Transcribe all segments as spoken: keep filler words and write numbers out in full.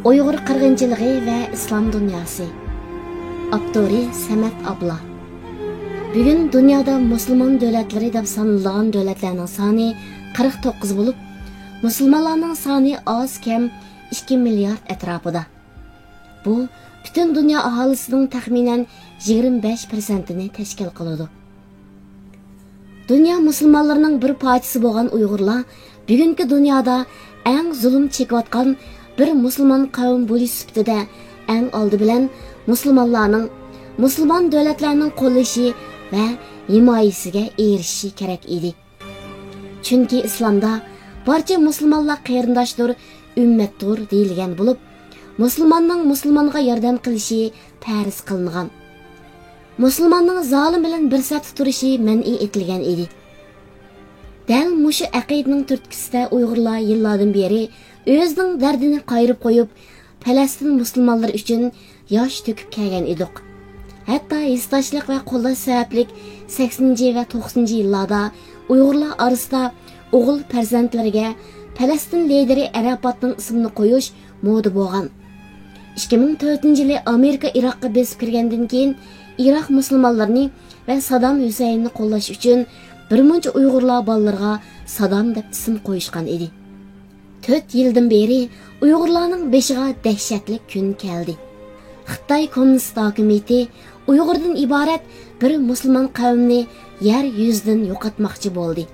ئۇيغۇر قىرغىنچىلىقى ۋە ئىسلام دۇنياسى. ئاپتورى سەمەت ئابلا. بۈگۈن دۇنيادا مۇسۇلمان دۆلەتلىرى دەپ سانىلىدىغان دۆلەتلەرنىڭ سانى قىرىق توققۇز بولۇپ، مۇسۇلمانلارنىڭ سانى ئاز كەم ئىككى مىليارد ئەتراپىدا. بۇ پۈتۈن دۇنيا ئاھالىسىنىڭ تەخمىنەن يىگىرمە بەش پىرسەنتىنى تەشكىل قىلىدۇ. دۇنيا مۇسۇلمانلىرىنىڭ بىر پارچىسى بولغان ئۇيغۇرلار بۈگۈنكى دۇنيادا ئەڭ زۇلۇم چېكىۋاتقان بىر مۇسۇلمان قەۋم بولۇش سۈپىتىدە ئەڭ ئالدى بىلەن مۇسۇلمانلارنىڭ، مۇسۇلمان دۆلەتلەرنىڭ قوللىشى ۋە ھىمايىسىگە ئېرىشىشى كېرەك ئىدى. چۈنكى ئىسلامدا بارچە مۇسۇلمانلار قېرىنداشتۇر، ئۈممەتتۇر دېيىلگەن بولۇپ، مۇسۇلماننىڭ مۇسۇلمانغا ياردەم قىلىشى پەرز قىلىنغان. مۇسۇلماننىڭ زالىم بىلەن بىر سەپتە تۇرۇشى مەنئى ئېتىلگەن ئىدى. دەل مۇشۇ ئەقىدىنىڭ تۈرتكىسىدە ئۇيغۇرلار يىللاردىن بېرى ئۆزىنىڭ دەردىنى قايرىپ قويۇپ، پەلەستىن مۇسۇلمانلىرى ئۈچۈن ياش تۆكۈپ كەلگەن ئىدۇق. ھەتتا ھېسداشلىق ۋە قوللاش سەۋەبلىك سەكسىنىنچى ۋە توقسىنىنچى يىللاردا ئۇيغۇرلار ئارىسىدا ئوغۇل پەرزەنتلىرىگە پەلەستىن لىدىرى ئەرەپاتنىڭ ئىسمىنى قويۇش مودا بولغان. ئىككى مىڭ تۆتىنچى يىلى ئامېرىكا ئىراققا بېسىپ كىرگەندىن كېيىن، ئىراق مۇسۇلمانلىرىنى ۋە سادام ھۈسەيىننى قوللاش ئۈچۈن بىرمۇنچە ئۇيغۇرلار بالىلىرىغا سادام دەپ ئىسىم قويۇشقان ئىدى. تۆت يىلدىن بېرى ئۇيغۇرلارنىڭ بېشىغا دەھشەتلىك كۈن كەلدى. خىتاي كوممۇنىست ھاكىمىيىتى ئۇيغۇردىن ئىبارەت بىر مۇسۇلمان قەۋمنى يەر يۈزىدىن يوقاتماقچى بولدى.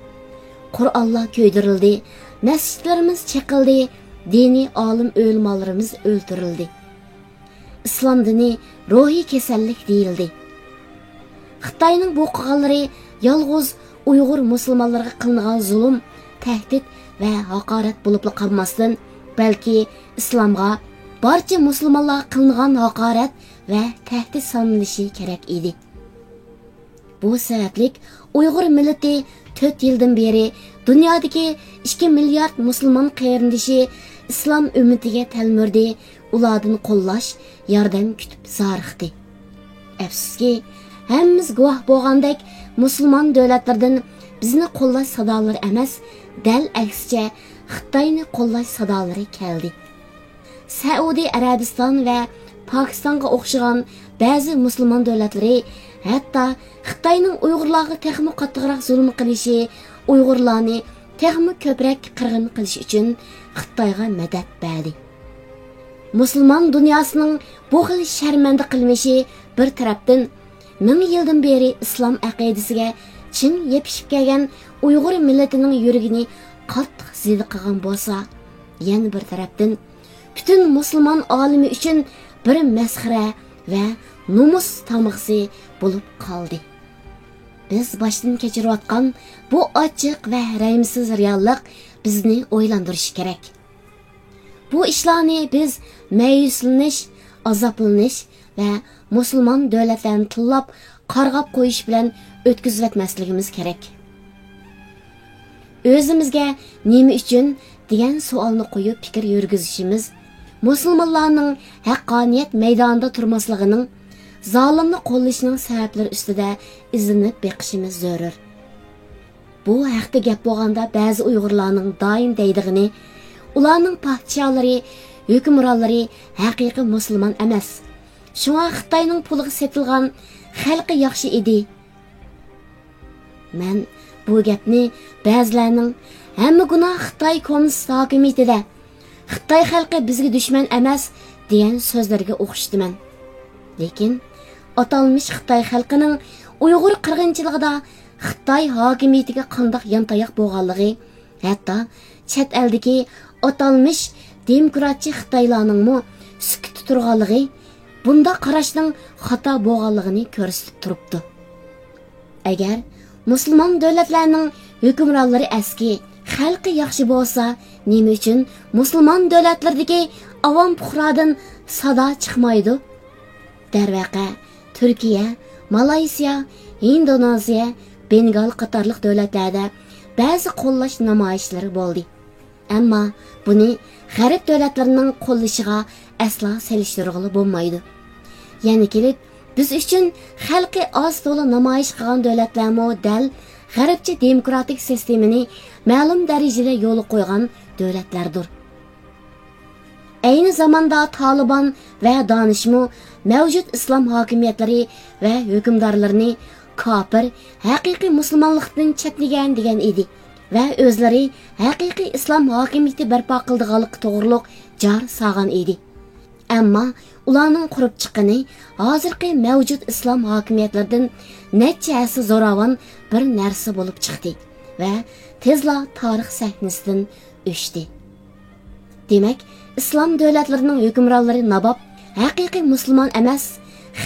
قۇرئانلار كۆيدۈرۈلدى، مەسچىتلىرىمىز چېقىلدى، دىنىي ئالىم ئۆلىمالىرىمىز ئۆلتۈرۈلدى. ئىسلام دىنى روھىي كېسەللىك دېيىلدى. خىتاينىڭ بۇ قىلغانلىرى يالغۇز ئۇيغۇر مۇسۇلمانلىرىغا قىلىنغان زۇلۇم، تەھدىت ۋە ھاقارەت بولۇپلا قالماستىن، بەلكى ئىسلامغا، بارچە مۇسۇلمانلارغا قىلىنغان ھاقارەت ۋە تەھدىت سانىلىشى كېرەك ئىدى. بۇ سەۋەبلىك ئۇيغۇر مىللىتى تۆت يىلدىن بېرى دۇنيادىكى ئىككى مىليارد مۇسۇلمان قېرىندىشى ئىسلام ئۈممىتىگە تەلمۈردى، ئۇلاردىن قوللاش، ياردەم كۈتۈپ زارىقتى. ئەپسۇسكى، ھەممىمىز گۇۋاھ بولغاندەك، مۇسۇلمان دۆلەتلىرىدىن بىزنى قوللاش سادالىرى ئەمەس، دەل ئەكسىچە، خىتاينى قوللاش سادالىرى كەلدى. سەئۇدى ئەرەبىستان ۋە پاكىستانغا ئوخشىغان بەزى مۇسۇلمان دۆلەتلىرى ھەتتا خىتاينىڭ ئۇيغۇرلارغا تېخىمۇ قاتتىقراق زۇلۇم قىلىشى، ئۇيغۇرلارنى تېخىمۇ كۆپرەك قىرغىن قىلىش ئۈچۈن خىتايغا مەدەت بەردى. مۇسۇلمان دۇنياسىنىڭ بۇ خىل شەرمەندە قىلمىشى بىر تەرەپتىن، مىڭ يىلدىن بېرى ئىسلام ئەقىدىسىگە چىڭ يېپىشىپ كەلگەن ئۇيغۇر مىللىتىنىڭ يۈرىكىنى قاتتىق زىدە قىلغان بولسا، يەنە بىر تەرەپتىن، پۈتۈن مۇسۇلمان ئالىمى ئۈچۈن بىر مەسخىرە ۋە نومۇس تامغىسى بولۇپ قالدى. بىز باشتىن كەچۈرۈۋاتقان بۇ ئاچچىق ۋە رەھىمسىز رېئاللىق بىزنى ئويلاندۇرۇشى كېرەك. بۇ ئىشلارنى بىز مەيۈسلىنىش، ئازابلىنىش ۋە مۇسۇلمان دۆلەتلەرنى تىللاپ، قارغاپ قويۇش بىلەن ئۆتكۈزۈۋەتمەسلىكىمىز كېرەك. ئۆزىمىزگە نېمە ئۈچۈن دېگەن سوئالنى قويۇپ پىكىر يۈرگۈزۈشىمىز، مۇسۇلمانلارنىڭ ھەققانىيەت مەيدانىدا تۇرماسلىقىنىڭ، زالىمنى قوللىشىنىڭ سەۋەبلىرى ئۈستىدە ئىزدىنىپ بېقىشىمىز زۆرۈر. بۇ ھەقتە گەپ بولغاندا، بەزى ئۇيغۇرلارنىڭ دائىم دەيدىغىنى، ئۇلارنىڭ پادىشاھلىرى، ھۆكۈمرانلىرى ھەقىقىي مۇسۇلمان ئەمەس. شۇڭا خىتاينىڭ پۇلىغا سېتىلغان خەلقى ياخشى ئىدى. مەن بۇ گەپنى بەزىلەرنىڭ «ھەممە گۇناھ خىتاي كوممۇنىست ھاكىمىيىتىدە، خىتاي خەلقى بىزگە دۈشمەن ئەمەس» دېگەن سۆزلىرىگە ئوخشىتىمەن. لېكىن ئاتالمىش خىتاي خەلقىنىڭ ئۇيغۇر قىرغىنچىلىقىدا خىتاي ھاكىمىيىتىگە قانداق يانتاياق بولغانلىقى، ھەتتا چەت ئەلدىكى ئاتالمىش دېموكراتچى خىتايلارنىڭمۇ سۈكۈتتە تۇرغانلىقى بۇنداق قاراشنىڭ خاتا بولغانلىقىنى كۆرسىتىپ تۇرۇپتۇ. ئەگەر مۇسۇلمان دۆلەتلەرنىڭ ھۆكۈمرانلىرى ئەسكى، خەلقى ياخشى بولسا، نېمە ئۈچۈن مۇسۇلمان دۆلەتلىرىدىكى ئاۋام پۇقرادىن سادا چىقمايدۇ؟ دەرۋەقە، تۈركىيە، مالايسىيا، ھىندونېزىيە، بېنگال قاتارلىق دۆلەتلەردە بەزى قوللاش نامايىشلىرى بولدى. ئەمما بۇنى غەرب دۆلەتلىرىنىڭ قوللىشىغا ئەسلا سېلىشتۇرغىلى بولمايدۇ. يەنە كېلىپ، بىز ئۈچۈن خەلقى ئاز تولا نامايىش قىلغان دۆلەتلەرمۇ دەل غەربچە دېموكراتىك سىستېمىنى مەلۇم دەرىجىدە يولغا قويغان دۆلەتلەردۇر. ئەينى زاماندا تالىبان ۋە دانىشمۇ مەۋجۇت ئىسلام ھاكىمىيەتلىرى ۋە ھۆكۈمدارلىرىنى كاپىر، ھەقىقىي مۇسۇلمانلىقتىن چەتنىگەن دېگەن ئىدى ۋە ئۆزلىرى ھەقىقىي ئىسلام ھاكىمىيىتى بەرپا قىلىدىغانلىقى توغرۇلۇق جار سالغان ئىدى. ئەمما ئۇلارنىڭ قۇرۇپ چىققىنى ھازىرقى مەۋجۇت ئىسلام ھاكىمىيەتلىرىدىن نەچچە ھەسسە زوراۋان بىر نەرسە بولۇپ چىقتى ۋە تېزلا تارىخ سەھنىسىدىن ئۆچتى. دېمەك، ئىسلام دۆلەتلىرىنىڭ ھۆكۈمرانلىرى ناباب، ھەقىقىي مۇسۇلمان ئەمەس،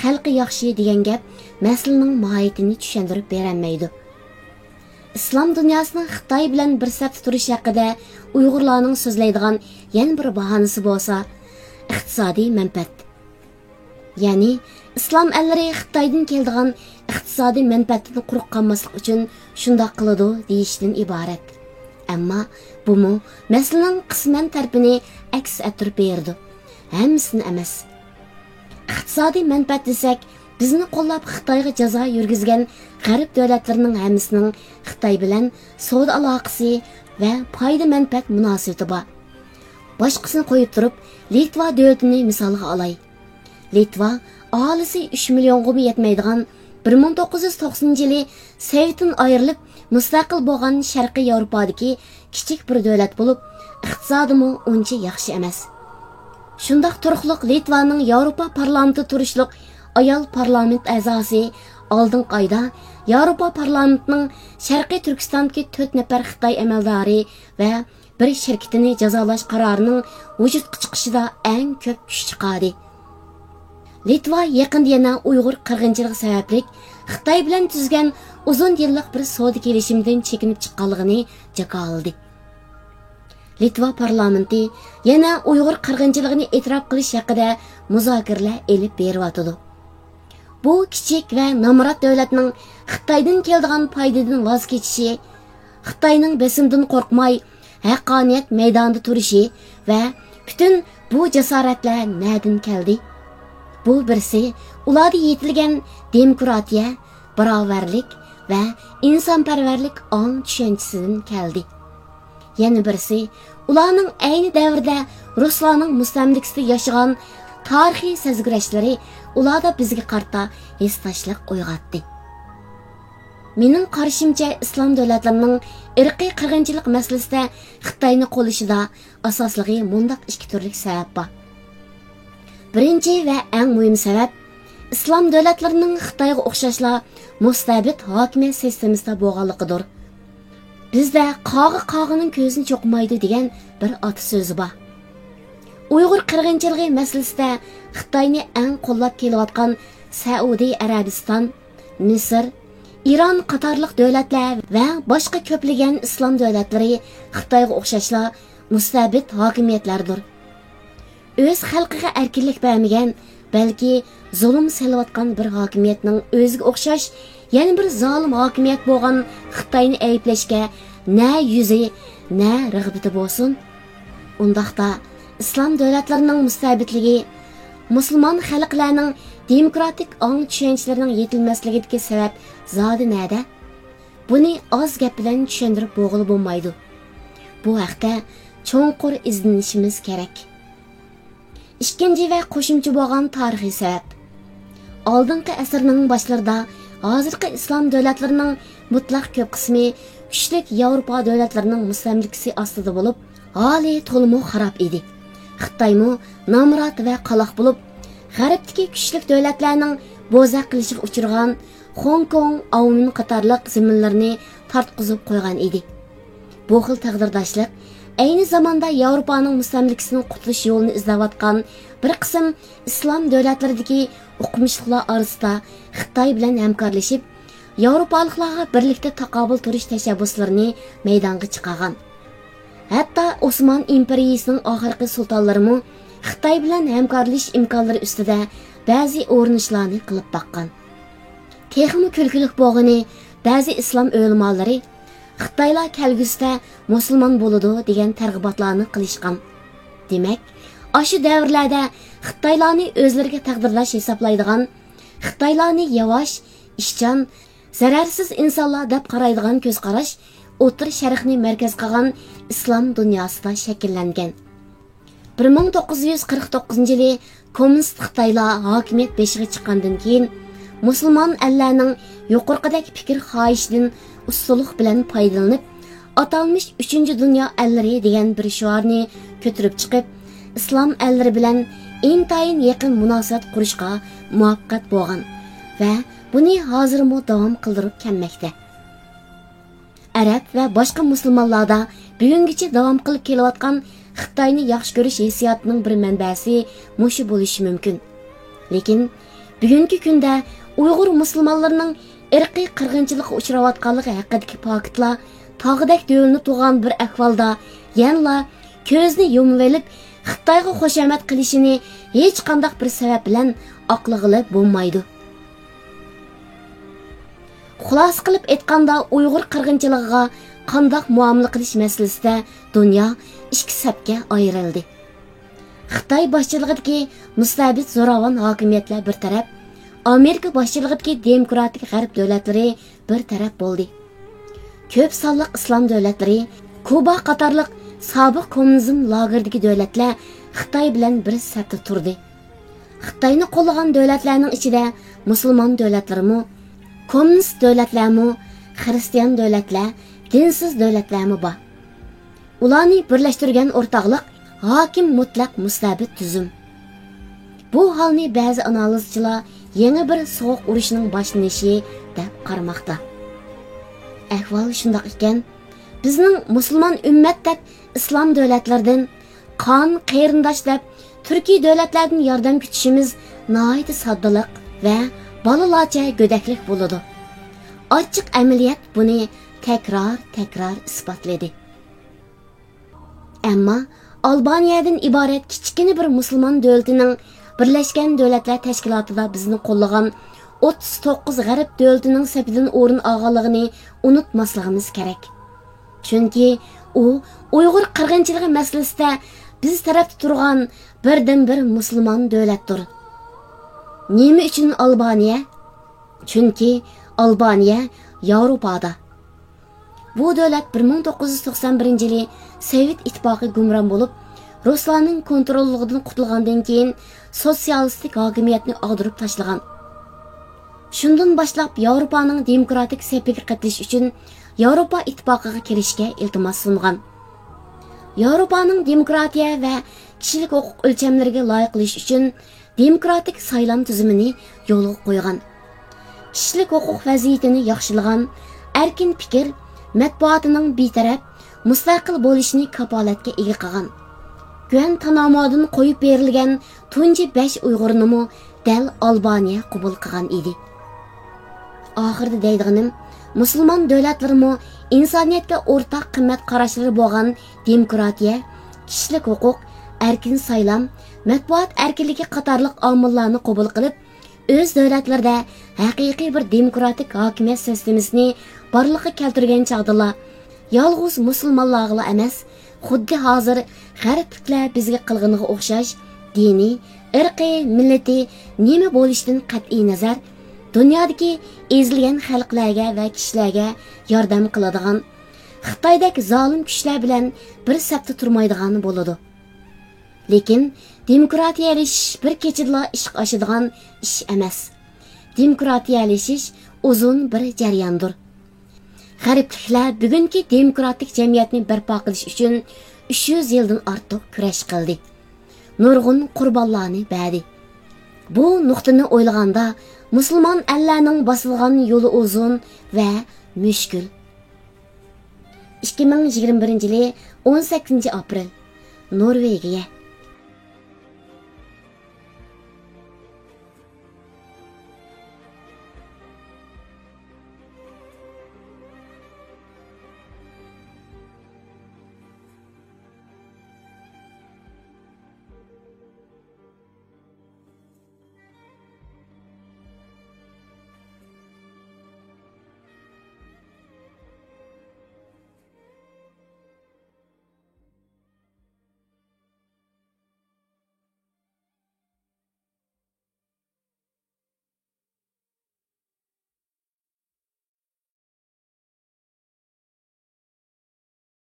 خەلقى ياخشى دېگەن گەپ مەسىلىنىڭ ماھىيىتىنى چۈشەندۈرۈپ بېرەلمەيدۇ. ئىسلام دۇنياسىنىڭ خىتاي بىلەن بىر سەپتە تۇرۇشى ھەققىدە ئۇيغۇرلارنىڭ سۆزلەيدىغان يەنە بىر باھانىسى بولسا ئىقتىسادىي مەنپەئەت. يەنى ئىسلام ئەللىرى خىتايدىن كېلىدىغان ئىقتىسادىي مەنپەئەتتىن قۇرۇق قالماسلىق ئۈچۈن شۇنداق قىلىدۇ دېيىشتىن ئىبارەت. ئەمما بۇمۇ مەسىلىنىڭ قىسمەن تەرىپىنى ئەكس ئەتتۈرۈپ بېرىدۇ. ھەممىسىنى ئەمەس. ئىقتىسادىي مەنپەئەت دېسەك، بىزنى قوللاپ خىتايغا جازا يۈرگۈزگەن غەرب دۆلەتلىرىنىڭ ھەممىسىنىڭ خىتاي بىلەن سودا ئالاقىسى ۋە پايدا مەنپەئەت مۇناسىۋىتى بار. باشقىسىنى قويۇپ تۇرۇپ، لىتۋا دۆلىتىنى مىسالغا ئالاي. لىتۋا ئاھالىسى ئۈچ مىليونغىمۇ يەتمەيدىغان، بىر مىڭ توققۇز يۈز توقسىنىنچى يىلى سوۋېتتىن ئايرىلىپ مۇستەقىل بولغان شەرقىي ياۋروپادىكى كىچىك بىر دۆلەت بولۇپ، ئىقتىسادىمۇ ئۇنچە ياخشى ئەمەس. شۇنداق تۇرۇقلۇق لىتۋانىڭ ياۋروپا پارلامېنتىدا تۇرۇشلۇق ئايال پارلامېنت ئەزاسى ئالدىنقى ئايدا ياۋروپا پارلامېنتىنىڭ شەرقىي تۈركىستاندىكى تۆت نەپەر خىتاي ئەمەلدارى ۋە بىر شىركىتىنى جازالاش قارارىنىڭ ۋۇجۇدقا چىقىشىدا ئەڭ كۆپ كۈچ چىقاردى. لىتۋا يېقىندا يەنە ئۇيغۇر قىرغىنچىلىقى سەۋەبلىك خىتاي بىلەن تۈزگەن ئۇزۇن يىللىق بىر سودا كېلىشىمىدىن چېكىنىپ چىققانلىقىنى جاكارلىدى. لىتۋا پارلامېنتى يەنە ئۇيغۇر قىرغىنچىلىقىنى ئېتىراپ قىلىش ھەققىدە مۇزاكىرىلەر ئېلىپ بېرىۋاتىدۇ. بۇ كىچىك ۋە نامرات دۆلەتنىڭ خىتايدىن كېلىدىغان پايدىدىن ۋاز كېچىشى، خىتاينىڭ بېسىمىدىن قورقماي، ھەققانىيەت مەيدانىدا تۇرۇشى ۋە پۈتۈن بۇ جاسارەتلەر نەدىن كەلدى؟ بۇ بىرسى ئۇلاردا يېتىلگەن دېموكراتىيە، باراۋەرلىك ۋە ئىنسانپەرۋەرلىك ئاڭ چۈشەنچىسىدىن كەلدى. يەنە بىرسى، ئۇلارنىڭ ئەينى دەۋردە رۇسلارنىڭ مۇستەملىكىسىدە ياشىغان تارىخىي سەزگۈرەشلىرى ئۇلاردا بىزگە قارىتا ھېسداشلىق ئويغاتتى. مېنىڭ قارىشىمچە، ئىسلام دۆلەتلىرىنىڭ ئىرقىي قىرغىنچىلىق مەسىلىسىدە خىتاينى قوللىشىدا ئاساسلىقى مۇنداق ئىككى تۈرلۈك سەۋەب بار. بىرىنچى ۋە ئەڭ مۇھىم سەۋەب، ئىسلام دۆلەتلىرىنىڭ خىتايغا ئوخشاشلا مۇستەبىت ھاكىمىيەت سىستېمىسىدا بولغانلىقىدۇر. بىزدە «قاغا قاغىنىڭ كۆزىنى چوقۇمايدۇ» دېگەن بىر ئاتا سۆزى بار. ئۇيغۇر قىرغىنچىلىقى مەسىلىسىدە خىتاينى ئەڭ قوللاپ كېلىۋاتقان سەئۇدى ئەرەبىستان، مىسىر، ئىران قاتارلىق دۆلەتلەر ۋە باشقا كۆپلىگەن ئىسلام دۆلەتلىرى خىتايغا ئوخشاشلا مۇستەبىت ھاكىمىيەتلەردۇر. ئۆز خەلقىگە ئەركىنلىك بەرمىگەن، بەلكى زۇلۇم سېلىۋاتقان بىر ھاكىمىيەتنىڭ ئۆزىگە ئوخشاش يەنە بىر زالىم ھاكىمىيەت بولغان خىتاينى ئەيىبلەشكە نە يۈزى، نە رىغبىتى بولسۇن؟ ئۇنداقتا، ئىسلام دۆلەتلىرىنىڭ مۇستەبىتلىكى، مۇسۇلمان خەلقلەرنىڭ دېموكراتىك ئاڭ چۈشەنچىلىرىنىڭ يېتىلمەسلىكىدىكى سەۋەب زادى نەدە؟ بۇنى ئاز گەپ بىلەن چۈشەندۈرۈپ بولغىلى بولمايدۇ. بۇ ھەقتە چوڭقۇر ئىزدىنىشىمىز كېرەك. ئىككىنچى ۋە قوشۇمچە بولغان تارىخىي سەۋەب. ئالدىنقى ئەسىرنىڭ باشلىرىدا ھازىرقى ئىسلام دۆلەتلىرىنىڭ مۇتلەق كۆپ قىسمى كۈچلۈك ياۋروپا دۆلەتلىرىنىڭ مۇستەملىكىسى ئاستىدا بولۇپ، ھالى تولىمۇ خاراب ئىدى. خىتايمۇ نامرات ۋە قالاق بولۇپ، غەربتىكى كۈچلۈك دۆلەتلەرنىڭ بوزەك قىلىشىغا ئۇچرىغان خوڭكوڭ، ئاۋمېن قاتارلىق زېمىنلىرىنى تارتقۇزۇپ قويغان ئىدى. بۇ خىل تەقدىرداشلىق ئەينى زاماندا ياۋروپانىڭ مۇستەملىكىسىدىن قۇتۇلۇش يولىنى ئىزدەۋاتقان بىر قىسىم ئىسلام دۆلەتلىرىدىكى ئوقۇمۇشلۇقلار ئارىسىدا خىتاي بىلەن ھەمكارلىشىپ، ياۋروپالىقلارغا بىرلىكتە تاقابىل تۇرۇش تەشەببۇسلىرىنى مەيدانغا چىقارغان. ھەتتا ئوسمان ئىمپېرىيىسىنىڭ ئاخىرقى سۇلتانلىرىمۇ خىتاي بىلەن ھەمكارلىشىش ئىمكانلىرى ئۈستىدە بەزى ئۇرۇنۇشلارنى قىلىپ باققان. تېخىمۇ كۈلكىلىك بولغىنى، بەزى ئىسلام ئۆلىمالىرى «خىتايلار كەلگۈسىدە مۇسۇلمان بولىدۇ» دېگەن تەرغىباتلارنى قىلىشقان. دېمەك، ئاشۇ دەۋرلەردە خىتايلارنى ئۆزلىرىگە تەقدىرداش ھېسابلايدىغان، خىتايلارنى ياۋاش، ئىشچان، زەرەرسىز ئىنسانلار دەپ قارايدىغان كۆز قاراش ئوتتۇرا شەرقنى مەركەز قىلغان ئىسلام دۇنياسىدا شەكىللەنگەن. بىر مىڭ توققۇز يۈز قىرىق توققۇزىنچى يىلى كوممۇنىست خىتايلار ھاكىمىيەت بېشىغا چىققاندىن كېيىن، مۇسۇلمان ئەللەرنىڭ يۇقىرىقىدەك پىكىر خاھىشىدىن ئۇستىلىق بىلەن پايدىلىنىپ، ئاتالمىش ئۈچىنچى دۇنيا ئەللىرى دېگەن بىر شوئارنى كۆتۈرۈپ چىقىپ، ئىسلام ئەللىرى بىلەن ئىنتايىن يېقىن مۇناسىۋەت قۇرۇشقا مۇۋەپپەق بولغان ۋە بۇنى ھازىرمۇ داۋام قىلدۇرۇپ كەلمەكتە. ئەرەب ۋە باشقا مۇسۇلمانلاردا بۈگۈنگىچە داۋام قىلىپ كېلىۋاتقان خىتاينى ياخشى كۆرۈش ھېسسىياتىنىڭ بىر مەنبەسى مۇشۇ بولۇشى مۇمكىن. لېكىن بۈگۈنكى كۈندە ئۇيغۇر مۇسۇلمانلىرىنىڭ ئىرقىي قىرغىنچىلىققا ئۇچراۋاتقانلىقى ھەققىدىكى پاكىتلار تاغدەك دۆۋىلىنىپ تۇرغان بىر ئەھۋالدا يەنىلا كۆزنى يۇمۇۋېلىپ، خىتايغا خۇشامەت قىلىشىنى ھېچقانداق بىر سەۋەب بىلەن ئاقلىغىلى بولمايدۇ. خۇلاسە قىلىپ ئېيتقاندا، ئۇيغۇر قىرغىنچىلىقىغا قانداق مۇئامىلە قىلىش مەسىلىسىدە دۇنيا ئىككى سەپكە ئايرىلدى. خىتاي باشچىلىقىدىكى مۇستەبىت زوراۋان ھاكىمىيەتلەر بىر تەرەپ، ئامېرىكا باشچىلىقىدىكى دېموكراتىك غەرب دۆلەتلىرى بىر تەرەپ بولدى. كۆپ سانلىق ئىسلام دۆلەتلىرى، كۇبا قاتارلىق سابىق كوممۇنىزم لاگېرىدىكى دۆلەتلەر خىتاي بىلەن بىر سەپتە تۇردى. خىتاينى قوللىغان دۆلەتلەرنىڭ ئىچىدە مۇسۇلمان دۆلەتلىرىمۇ، كوممۇنىست دۆلەتلەرمۇ، خىرىستىيان دۆلەتلەر، دىنسىز دۆلەتلەرمۇ بار. ئۇلارنى بىرلەشتۈرگەن ئورتاقلىق ھاكىم مۇتلەق مۇستەبىت تۈزۈم. بۇ ھالنى بەزى ئانالىزچىلار يېڭى بىر سوغۇق ئۇرۇشنىڭ باشلىنىشى دەپ قارىماقتا. ئەھۋال شۇنداق ئىكەن، بىزنىڭ مۇسۇلمان ئۈممەت دەپ ئىسلام دۆلەتلىرىدىن، قان، قېرىنداش دەپ تۈركىي دۆلەتلەردىن ياردەم كۈتۈشىمىز ناھايىتى ساددىلىق ۋە بالىلارچە گۆدەكلىك بولىدۇ. ئاچچىق ئەمەلىيەت بۇنى تەكرار-تەكرار ئىسپاتلىدى. ئەمما ئالبانىيەدىن ئىبارەت كىچىككىنە بىر مۇسۇلمان دۆلىتىنىڭ بىرلەشكەن دۆلەتلەر تەشكىلاتىدا بىزنى قوللىغان ئوتتۇز توققۇز غەرب دۆلىتىنىڭ سېپىدىن ئورۇن ئالغانلىقىنى ئۇنتۇماسلىقىمىز كېرەك. چۈنكى ئۇ ئۇيغۇر قىرغىنچىلىقى مەسىلىسىدە بىز تەرەپتە تۇرغان بىردىنبىر مۇسۇلمان دۆلەتتۇر. نېمە ئۈچۈن ئالبانىيە؟ چۈنكى ئالبانىيە ياۋروپادا. بۇ دۆلەت بىر مىڭ توققۇز يۈز توقسان بىرىنچى يىلى سوۋېت ئىتتىپاقى گۇمران بولۇپ، رۇسلارنىڭ كونتروللۇقىدىن قۇتۇلغاندىن كېيىن، سوتسىيالىستىك ھاكىمىيەتنى ئاغدۇرۇپ تاشلىغان. شۇندىن باشلاپ ياۋروپانىڭ دېموكراتىك سېپىگە قېتىلىش ئۈچۈن ياۋروپا ئىتتىپاقىغا كىرىشكە ئىلتىماس سۇنغان. ياۋروپانىڭ دېموكراتىيە ۋە كىشىلىك ھوقۇق ئۆلچەملىرىگە لايىقلىشىش ئۈچۈن دېموكراتىك سايلام تۈزۈمىنى يولغا قويغان. كىشىلىك ھوقۇق ۋەزىيىتىنى ياخشىلىغان، ئەركىن پىكىر مەتبۇئاتىنىڭ بىتەرەپ، مۇستەقىل بولۇشىنى كاپالەتكە ئىگە قىلغان. گۇەنتانامودىن قويۇپ بېرىلگەن تۇنجى بەش ئۇيغۇرنىمۇ دەل ئالبانىيە قوبۇل قىلغان ئىدى. ئاخىرىدا دەيدىغىنىم، مۇسۇلمان دۆلەتلىرىمۇ ئىنسانىيەتكە ئورتاق قىممەت قاراشلىرى بولغان دېموكراتىيە، كىشىلىك ھوقۇق، ئەركىن سايلام، مەتبۇئات ئەركىنلىكى قاتارلىق ئامىللارنى قوبۇل قىلىپ، ئۆز دۆلەتلىرىدە ھەقىقىي بىر دېموكراتىك ھاكىمىيەت سىستېمىسىنى بارلىققا كەلتۈرگەن چاغدىلا، يالغۇز مۇسۇلمانلارغىلا ئەمەس، خۇددى ھازىر غەربلىكلەر بىزگە قىلغىنىغا ئوخشاش، دىنى، ئىرقى، مىللىتى نېمە بولۇشىدىن قەتئىينەزەر، دۇنيادىكى ئېزىلگەن خەلقلەرگە ۋە كىشىلەرگە ياردەم قىلىدىغان، خىتايدەك زالىم كۈچلەر بىلەن بىر سەپتە تۇرمايدىغان بولىدۇ. لېكىن دېموكراتىيەلىشىش بىر كېچىدىلا ئىشقا ئاشىدىغان ئىش ئەمەس. دېموكراتىيەلىشىش ئۇزۇن بىر جەرياندۇر. غەربلىكلەر بۈگۈنكى دېموكراتىك جەمئىيەتنى بەرپا قىلىش ئۈچۈن ئۈچ يۈز يىلدىن ئارتۇق كۈرەش قىلدى. نۇرغۇن قۇربانلارنى بەردى. بۇ نۇقتىنى ئويلىغاندا، مۇسۇلمان ئەللەرنىڭ باسىدىغان يولى ئۇزۇن ۋە مۈشكۈل. ئىككى مىڭ يىگىرمە بىرىنچى يىلى ئون سەككىزىنچى ئاپرېل، نورۋېگىيە.